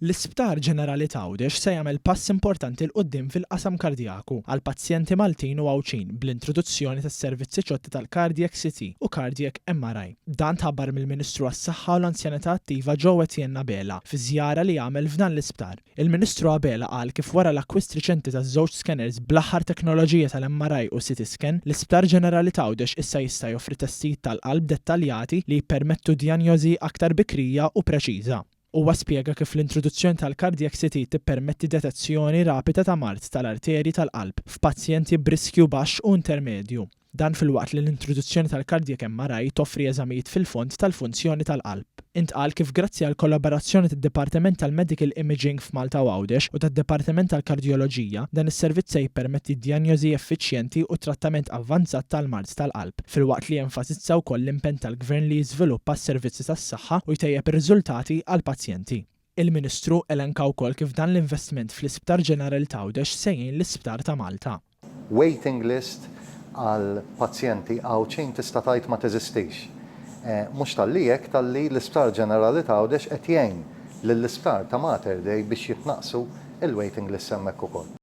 L-Isptar Ġenerali t'Għawdex se jagħmel pass importanti 'l quddiem fil-qasam kardjaku għal pazjenti Maltin u Għawdxin bl-introduzzjoni tas-servizzi ġodda tal-Cardiac CT u Cardiac MRI. Dan tħabbar mill-Ministru għas-Saħħa u l-Anzjanità Attiva Jo Etienne Abela fi żjara li għamel f'dan l-isptar. Il-Ministru Abela qal kif wara l-akkwist riċenti ta' żewġ scanners bl-aħħar teknoloġija tal-MRI u CT scan, l-Isptar Ġenerali t'Għawdex issa jista' joffri testijiet tal-qalb dettaljati li jippermettu djanjosi aktar bikrija u preċiża. Huwa spjega kif l-introduzzjoni tal-Cardiac CT tippermetti detezzjoni rapida ta' mard tal-arterji tal-qalb f'pazjenti b'riskju baxx u intermedju. Dan filwaqt li l-introduzzjoni tal-Cardiac MRI toffri eżamijiet fil-fond tal-funzjoni tal-qalb. Intqal kif grazzi għall-kollaborazzjoni tad-Dipartiment tal-Medical Imaging f'Malta u Għawdex u tad-Dipartiment tal-Kardjoloġija, dan is-servizz se jippermetti djanjosi effiċjenti u trattament avvanzat tal-mard tal-qalb, filwaqt li enfasizza wkoll l-impenn tal-Gvern li jiżviluppa s-servizzi tas-saħħa u jtejjeb ir-riżultati għall-pazjenti. Il-Ministru elenka wkoll kif dan l-investiment fl-Isptar Ġenerali t'Għawdex se jgħin l-Isptar ta' Malta. Waiting list għal pazjenti Għawdxin tista' tgħid ma teżistix. Mhux talli hekk talli l-Isptar Ġenerali t'Għawdex qed jgħin lill-Isptar ta' Mater Dei biex jitnaqqsu l-waiting lists hemmhekk ukoll.